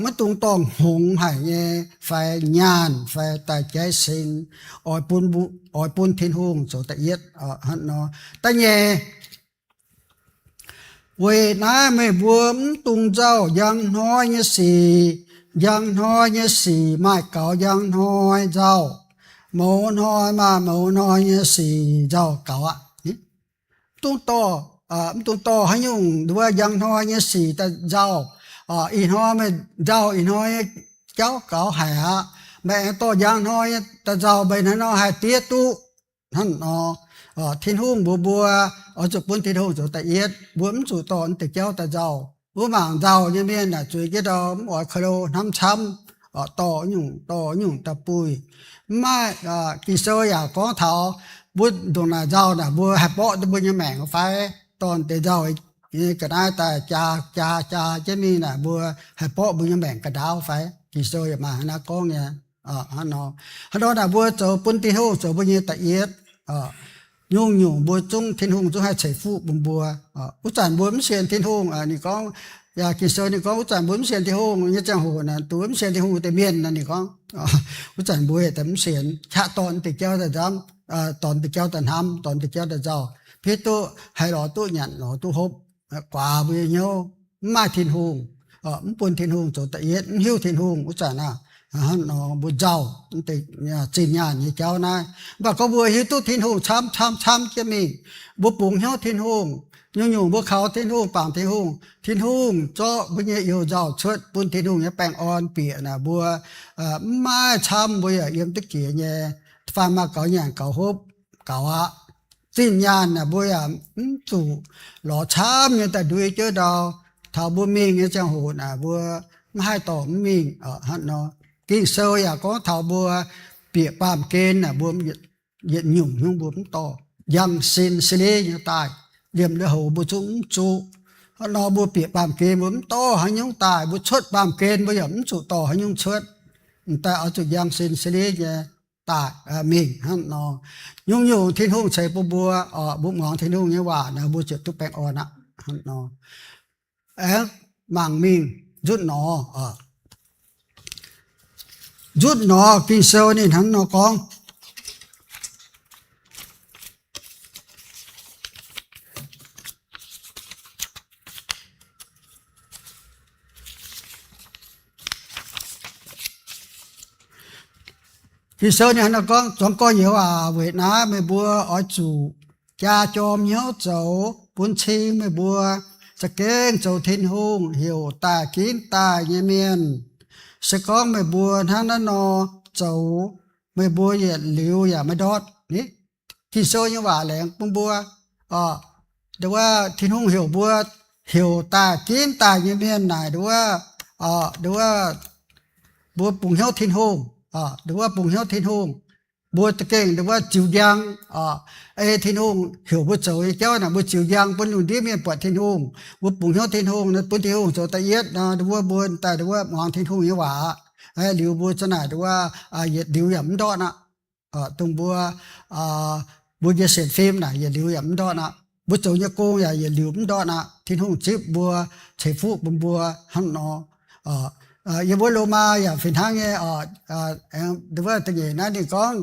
maiv dungx dorh hngongx haic nyei fai nyaanh fai daaih jiez sin, oix bun, oix bun Tin-Hungh zoux da'yietv. Hnangv nor, da'nyeic, weic naaiv meih mbuo mv dungx nzauh njang hnoi nyei sic. Njang hnoi nyei sic maaih gaux njang hnoi nzauh, mouz hnoi maaih mouz hnoi nyei sic nzauh gaux aqv. Mv dungx dorh, mv dungx dorh haaix nyungc wuov njang hnoi nyei sic daaih nzauh. Ih hnoi meih nzauh ih hnoi nyei jauv gaux haic aqv. Meih aengx dorh njang hnoi nyei daaih nzauh, meih hnangv nor haih diev duqv. Hnangv nor, Tin-Hungh mbuox mbuo oix zuqc bun Tin-Hungh zoux da'yietv. Mbuo mv zuqc dorh naaiv deix jauv daaih nzauh. Wuov mangc nzauh nyei mienh naaic zueiz jienv ndau, mv oix ka'lo hnamv camv, dorh nyungc dorh nyungc daaih buih. Mv maaih, Ging-Sou yaac gorngv taux mbuo ndongc naaic nzauh naaic mbuo haih mborqv duqv mbuo nyei maengc fai? Dorh deix nzauh nyei ga'naaiv daaih jaa jaa jaa jienv mingh naaic mbuo haih mborqv mbuo nyei maengc ga'ndaauv fai? Ging-Sou yaac maaih hnangv naaiv gorngv nyei. Hnangv nor, hnangv nor naaic mbuo zoux bun Tin-Hungh zoux mbuo nyei da'yietv, nyungc-nyungc mbuo zungv Tin-Hungh zungv haih ceix fuqv bun mbuo. Wuov zanc mbuo mv sienx Tin-Hungh, ninh gorngv, yaac Ging-Sou ninh gorngv wuov zanc mbuo mv sienx Tin-Hungh nyei ziangh hoc naaic, dongh mv sienx Tin-Hungh deix mienh naaic, ninh gorngv, wuov zanc mbuo deix mv sienx, qaqv dorh deix jauv daaih nzamv, dorh deix jauv daaih hnamv, dorh deix jauv daaih nzauh, hiuv duqv haih lorz duqv nyanc lorz duqv hopv, guaax mbuo nyei hnyouv, mv maaih Tin-Hungh, mv bun Tin-Hungh zoux da'yietv, mv hiuv Tin-Hungh wuov zanc aav, hnangv nor mbuo nzauh zinh nyaanh nyei jauv naaiv. Mv baac gorngv mbuo hiuv duqv Tin-Hungh camv camv camv jienv mingh, mbuo bungx hnyouv Tin-Hungh, nyungc-nyungc mbuo kaux Tin-Hungh, bangc Tin-Hungh, Tin-Hungh zorqv mbuo nyei you-nzauh cuotv bun Tin-Hungh nyei baengh orn bieqc naaic mbuo, mv maaih camv mbuo yaac yiem duqv jiex nyei. Faanh maaih gaux nyanc gaux hopv gaux aqv. Zinh nyaanh naaic mbuo yaac mv zuqc lorz camv nyei daaih ndui jienv ndau. Taux mbuo mingh nyei ziangh hoc naaic mbuo mv haih dorh mv mingh hnangv nor. Ging-Sou yaac gorngv taux mbuo bieqc baamh gen naaic mbuo yietc nyungc nyungc mbuo mv dorh, njang sin sli nyei daaih, liemh lui-houx mbuo zungv mv zuqc. Hnangv nor mbuo bieqc baamh gen mbuo mv dorh haaix nyungc daaih, mbuo cuotv baamh gen mbuo yaac mv zuqc dorh haaix nyungc cuotv. M'daaih oix zuqc njang sin sli nyei daaih mingh hnangv nor. Nyungc-nyungc Tin-Hungh ceix bun mbuo, mbuo muangx Tin-Hungh nyei waac naaic mbuo ziouc duqv baengh orn aqv hnangv nor. Aengx mangc mingh nzutv nor, nzutv nor Ging-Sou ninh hnangv nor gorngv, Ging-Sou ninh hnangv naaiv gorngv, zuangx gorx-youz aac, weic naaiv meih mbuo oix zuqc jaa jorm hnyouv zoux bun cing meih mbuo za'gengh zoux Tin-Hungh heuc daaih ginv daaih nyei mienh. Se gorngv meih mbuo hnangv naaiv nor zoux, meih mbuo yietc liuz yaac maiv ndortv. Ni, Ging-Sou nyei waac laengz bun mbuo, nduov, Tin-Hungh heuc mbuo, heuc daaih ginv daaih nyei mienh naaic, nduov, nduov, mbuo bungx hnyouv Tin-Hungh, nduov, mbuo bungx hnyouv Tin-Hungh. Mbuo za'gengh, nduov, ziux njang, ei Tin-Hungh heuc mbuo zoux nyei jauv naaic, mbuo ziux njang bun lungh ndiev mienh buatc Tin-Hungh. Mbuo bungx hnyouv Tin-Hungh, bun Tin-Hungh zoux da'yietv nor, nduov, mbuo daaih, nduov, muangx Tin-Hungh nyei waac aqv. Liuz mbuo za'naaic, nduov, yietc liuz yaac mv ndortv aqv. Dongh mbuo, mbuo nyei sienx fim naaic yietc liuz yaac mv ndortv aqv. Mbuo zoux nyei gong yaac yietc liuz mv ndortv aqv. Tin-Hungh zipv mbuo, ceix fuqv bun mbuo hnangv nor. Yiem wuov Lomaa yaac fih hnangv nyei, da'nyeic naaiv ninh gorngv,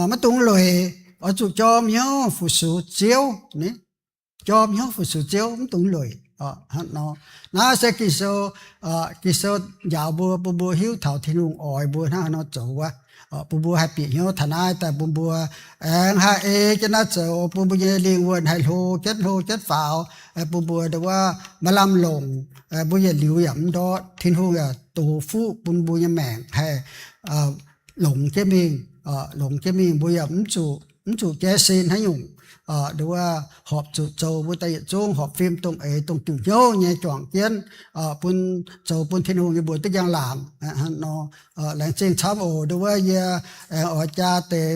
maiv dungx lueic, oix zuqc jorm hnyouv fu-sux Ziouv. Jorm hnyouv fu-sux Ziouv, mv dungx lueic. Naaiv se Ging-Sou, Ging-Sou njaaux mbuo, bun mbuo hiuv taux Tin-Hungh oix mbuo hnangv haaix nor zoux wuov, bun mbuo haih bieqc hnyouv taux naaiv daaih bun mbuo aengx haih ei jienv naaiv zoux, bun mbuo nyei lingh wuonh haih hlo jienv hlo jienv faaux, bun mbuo, nduov, maiv lamh longc, mbuo yietc liuz yaac mv ndortv. Tin-Hungh yaac dox fuqv bun mbuo nyei maengc haih longx jienv mingh, longx jienv mingh. Mbuo yaac mv zuqc, mv zuqc jaiv sin haaix nyungc, nduov, horpc zuqc zoux mbuo daaih yietc zungv horpc fim dongh eix dongh diuc hnyouv nyei juangc jienv, bun, zoux bun Tin-Hungh nyei mbuox duqv njang-laangc hnangv nor. Laengz zingh camv oc. Nduov, yie aengx oix jaa deix,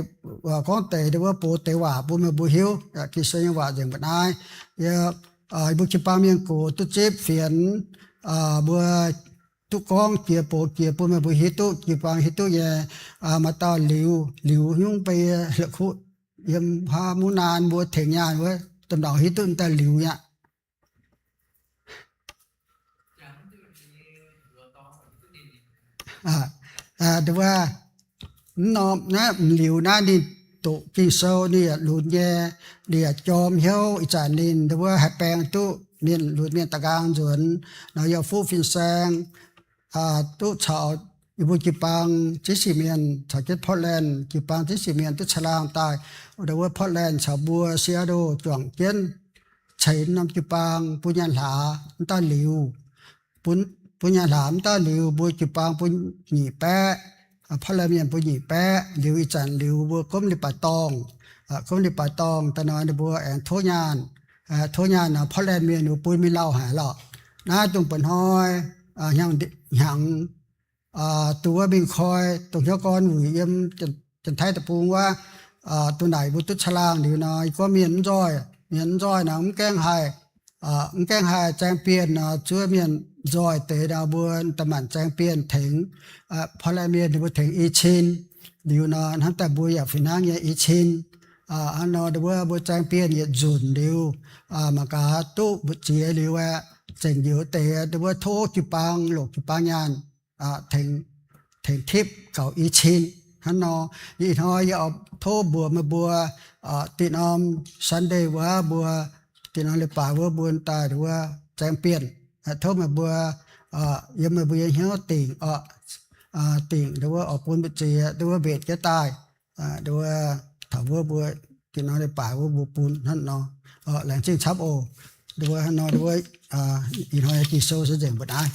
gorngv deix, nduov, box deix waac bun meih mbuo hiuv. Ging-Sou nyei waac nzengc mbuo naaiv. Yie, mbuo jiu-baang mienh gox duqv zipv fienx, mbuo duqv gorngv jiex box jiex bun meih mbuo hiuv duqv, jiu-baang hiuv duqv nyei. Maaih dauh liuz, liuz nyungc beiv la'kuqv yiem haav muv naan mbuo tengx nyaanh wuov, domh ndoqc hiuv duqv dauh liuz aqv. Nduov, mv norm naaiv m'liuz naaiv ninh doqc Ging-Sou ninh yaac lunx nyei, ninh yaac jorm hnyouv. Ih zanc ninh, nduov, haih baeng duqv mienh lunx mienh da'nqaang nzuonx nor, yaac fuqv fin-saeng duqv caux yie mbuo jiu-baang Zingv Sieqv mienh caux jienv Portland jiu-baang Zingv Sieqv mienh duqv caangh laangh daaih, nduov, Portland caux mbuo Seattle juangc jienv ceix norm jiu-baang bun nyaanh hlaax mv dauh liuz. Bun, bun nyaanh hlaax mv dauh liuz, mbuo jiu-baang bun nyic baeqv, Portland mienh bun nyic baeqv. Liuz ih zanc liuz mbuo gomv leiz-baaix dorngh, gomv leiz-baaix dorngh daaih nor, ninh mbuo aengx tov nyaanh, tov nyaanh nor Portland mienh ninh mbuo bun mingh lauh haic lorqc. Naaiv dongh mba'hnoi hnyangx, hnyangx duqv wuov mingh koi dongh hnyouv gorn wuic yiem Janx-Taiv deic-bung wuov, duqv naaic mbuo duqv caangh laangh liuz nor, yie gorngv mienh mv nzoih, mienh mv nzoih nor mv gaengh haih, mv gaengh haih zaeng bienh nor, zuov mienh nzoih deix nor, mbuo da'maanc zaeng bienh tengx, Portland mienh ninh mbuo tengx i cin. Liuz nor hnamv daaih mbuo yaac fih hnangv nyei i cin. Hnangv nor wuov mbuo zaeng bienh yietc nzunc liuz, mangc gaax duqv mbu'ziex liuz aeqv, zengc njoux deix wuov tov jiu-baang longc jiu-baang nyaanh tengx tipv gaux i cin. Hnangv nor, ih hnoi yie oix tov mbuox meih mbuo, da'norm Sunday wuov mbuo, da'norm leiz-baaix wuov mbuo daaih wuov zaeng bienh. Tov meih mbuo yiem meih mbuo nyei hnyouv dingc, dingc wuov oix bun mbu'ziex wuov mbenc jienv daaih, wuov taux wuov mbuo da'norm leiz-baaix wuov mbuo bun hnangv nor. Laengz zingh camv oc. Wuov hnangv nor wuov, ih hnoi Ging-Sou se nzengc mbuo naaiv.